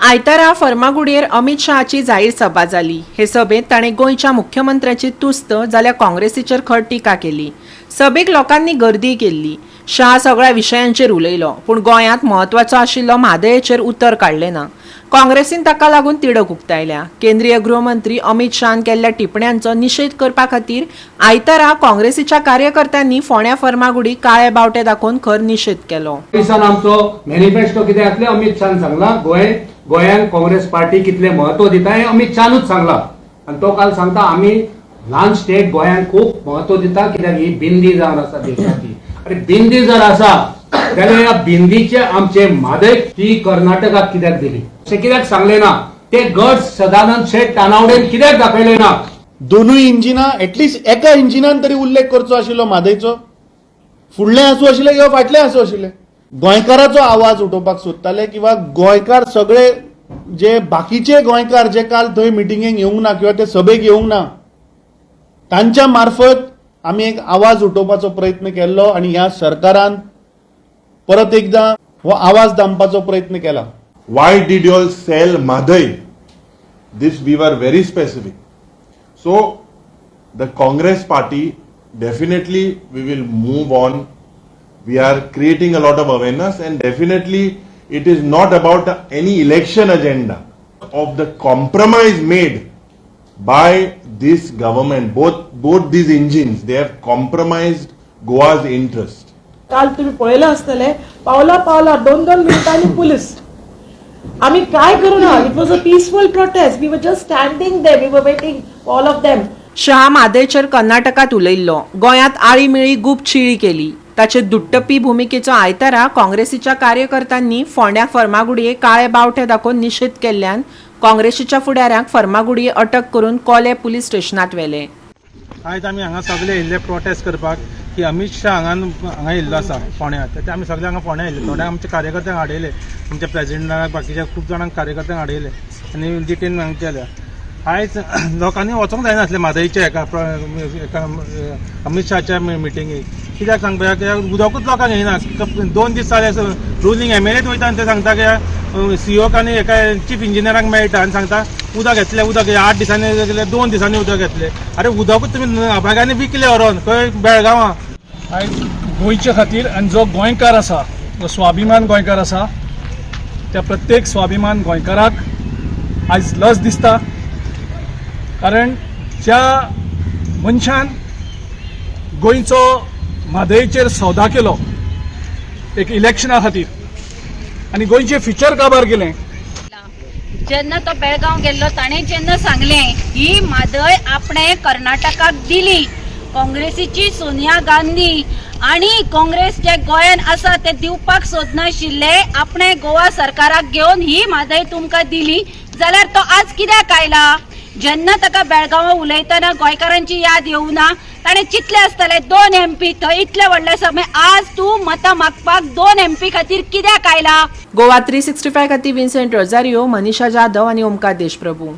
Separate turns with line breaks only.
आयतारा फर्मागुडयेर अमित शहाची जाहीर सभा जाली. हे सभेंत ताणें गोंयच्या मुख्यमंत्र्याची तुस्त जाल्यार काँग्रेसीचेर खर टिका केली. सभेक लोकांनी गर्दी केल्ली. शहा सगळ्या विशयांचेर उलयलो, पूण गोंयांत म्हत्वाचो आशिल्लो म्हादयेचेर उतर काडलें ना. काँग्रेसीन ताका लागून तिडक उक्तायल्या. केंद्रीय गृहमंत्री अमित शहान केल्ल्या टिप्पण्यांचो निशेध करपा खातीर आयतारा काँग्रेसीच्या कार्यकर्त्यांनी फोंड्या फर्मागुडी काळे बावटे दाखोवन खर निशेध केलो.
दिसान आमचो मॅनिफेस्टो कितें आसलें अमित शहान सांगला. गोंय गोंयांत काँग्रेस पार्टी कितलें म्हत्व दिता हें अमित शहानूच सांगला. आनी तो काल सांगता, आमी ल्हान स्टेट गोंयांक खूब म्हत्व दिता, कित्याक ही बिंदी जावन आसा देशाची. आनी बिंदी जर आसा जाल्यार ह्या बिंदीचे आमचे म्हादय ती कर्नाटकाक कित्याक दिली अशें कित्याक सांगलें ना? ते गट सदानंद शेट तानावडेन कित्याक दाखयले ना?
दोनूय इंजिनां, एटलिस्ट एका इंजिनान तरी उल्लेख करचो आशिल्लो म्हादयचो. फुडलें आसूं आशिल्लें किंवा फाटलें आसूं आशिल्लें. गोंयकाराचो आवाज उठोवपाक सोदताले किंवा गोंयकार सगळे जे बाकीचे गोंयकार जे काल थंय मिटिंगेक येवंक ना किंवा ते सभेक येवंक ना, तांच्या मार्फत आमी एक आवाज उठोवपाचो प्रयत्न केल्लो आनी ह्या सरकारान परत एकदां हो आवाज दामपाचो प्रयत्न केला.
Why did you all sell Mhadei? This we were very specific. So, the Congress party, definitely we will move on. We are creating a lot of awareness, and definitely it is not about any election agenda of the compromise made by this government. Both these engines, they have compromised Goa's interest.
काल तुम्ही पळयलं आसतलें, पावला पावला दोन दोन मिनटांनी police. आमी काय करूना. It was a peaceful protest. We were just standing there. We were waiting all of them.
Shah म्हादयचेर कर्नाटकात उलयल्लो. गोंयांत आळी मिळी गुप छिळी केली. ताचे दुट्टपी भुमिकेचो आयतारा काँग्रेसीच्या कार्यकर्त्यांनी फोंड्या फर्मागुडये काळे बावटे दाखोवन निशेध केल्ल्यान काँग्रेसीच्या फुडाऱ्यांक फर्मागुडये अटक करून कोले पुलीस स्टेशनात व्हेले.
आयज आमी हांगा सगळे येयल्ले प्रोटेस्ट करपाक की अमित शाह हांगा हांगा येयल्लो आसा फोंड्या. ते आमी सगळे हांगा फोंड्या येयल्ले. थोडे आमच्या कार्यकर्त्यांक हाडयले, आमच्या प्रेजिडेंटाक, बाकीच्या खूब जाणांक कार्यकर्त्यांक हाडयले आनी डिटेन हांगा केल्या. आयज लोकांनी वचोंक जायनासलें म्हादयच्या एका अमित शहाच्या मिटिंगेक. कित्याक सांग पळया, कित्याक उदकूच लोकांक येयना. 2 दीस जाले, रुलींग एमएलएच वयता आनी ते सांगता की सीओक आनी एका चीफ इंजिनियराक मेळटा आनी सांगता उदक येतलें, उदक 8 दिसांनी येतलें, 2 दिसांनी उदक येतलें. अरे, उदकूच तुमी अभाग्यांनी विकले व्हरोन खंय, बेळगांवां.
आयज गोंयच्या खातीर आनी जो गोंयकार आसा, जो स्वाभिमान गोंयकार आसा, त्या प्रत्येक स्वाभिमान गोंयकाराक आयज लज दिसता, कारण ज्या मनशान गोंयचो म्हादयचेर सौदा केलो एक इलेक्शना खातीर आनी गोंयचें फ्युचर काबार केलें.
जेन्ना तो बेळगांव गेल्लो, ताणें जेन्ना सांगलें ही म्हादय आपणे कर्नाटकाक दिली, काँग्रेसीची सोनिया गांधी आणि काँग्रेस जे गोंयान आसा ते दिवपाक सोदनाशिल्ले, आपणे गोवा सरकाराक घेवन ही म्हादय तुमकां दिली, जाल्यार तो आज कित्याक आयला? जेन्ना ताका बेळगांवां उलयतना गोंयकारांची याद येवना, ताणें चिंतलें आसतलें दोन एमपी थंय इतले व्हडले समय, आज तूं मतां मागपाक दोन एमपी खातीर कित्याक आयला?
गोवा 365 खातीर विन्सेंट रोजारियो, मनीषा जाधव आनी ओमकार देशप्रभू.